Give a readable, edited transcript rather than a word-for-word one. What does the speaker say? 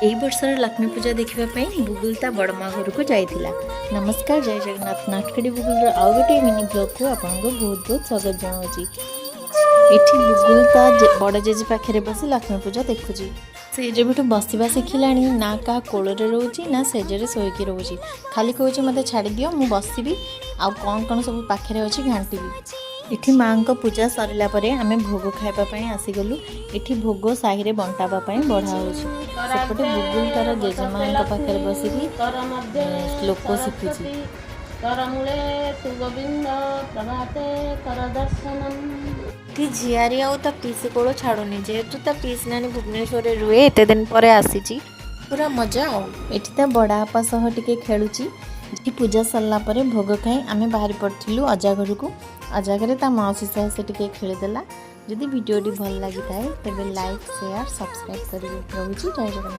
ଏଇ ବର୍ଷର ଲକ୍ଷ୍ମୀ ପୂଜା ଦେଖିବା ପାଇଁ ବୁଗୁଲ ତା ବଡ଼ ମା ଘରକୁ ଯାଇଥିଲା। ନମସ୍କାର, ଜୟ ଜଗନ୍ନାଥ। ନାଟକଡ଼ି ବୁଗୁଲର ଆଉ ଗୋଟିଏ ମିନି ବ୍ଲଗ୍କୁ ଆପଣଙ୍କୁ ବହୁତ ବହୁତ ସ୍ୱାଗତ ଜଣାଉଛି। ଏଠି ବୁଗୁଲ ତା ବଡ଼ ଜେଜେ ପାଖରେ ବସି ଲକ୍ଷ୍ମୀ ପୂଜା ଦେଖୁଛି। ସେ ଯେବେଠୁ ବସିବା ଶିଖିଲାଣି, ନା କାହା କୋଳରେ ରହୁଛି ନା ସେଜରେ ଶୋଇକି ରହୁଛି। ଖାଲି କହୁଛି, "ମୋତେ ଛାଡ଼ିଦିଅ, ମୁଁ ବସିବି ଆଉ କ'ଣ କ'ଣ ସବୁ ପାଖରେ ଅଛି ଘାଣ୍ଟିବି।" ଏଠି ମାଆଙ୍କ ପୂଜା ସରିଲା ପରେ ଆମେ ଭୋଗ ଖାଇବା ପାଇଁ ଆସିଗଲୁ। ଏଠି ଭୋଗ ସାହିରେ ବଣ୍ଟା ହେବା ପାଇଁ ବଢ଼ା ହେଉଛି। ସେପଟେ ବୁଗୁଲ ତାର ଜେଜେମାଙ୍କ ପାଖରେ ବସିକି ଶ୍ଲୋକ ଶିଖୁଛି। କରମୂଳେ ତୁ ଗୋବିନ୍ଦ ପ୍ରଭାତେ କର ଦର୍ଶନମ୍। ଏଠି ଝିଆରୀ ଆଉ ତା ପିସି କୋଳ ଛାଡ଼ୁନି। ଯେହେତୁ ତା ପିସି ନାନୀ ଭୁବନେଶ୍ୱରରେ ରୁହେ, ଏତେ ଦିନ ପରେ ଆସିଛି, ପୁରା ମଜା। ଆଉ ଏଠି ତା ବଡ଼ ବାପା ସହ ଟିକେ ଖେଳୁଛି। ଏଠି ପୂଜା ସରିଲା ପରେ ଭୋଗ ଖାଇ ଆମେ ବାହାରି ପଡ଼ିଥିଲୁ ଅଜା ଘରକୁ। ଅଜା ଘରେ ତା ମାଉସୀ ସହ ସେ ଟିକେ ଖେଳିଦେଲା। ଯଦି ଭିଡ଼ିଓଟି ଭଲ ଲାଗିଥାଏ, ତେବେ ଲାଇକ୍, ସେୟାର, ସବସ୍କ୍ରାଇବ୍ କରିବେ। ରହୁଛି, ଜୟ ଜଗନ୍ନାଥ।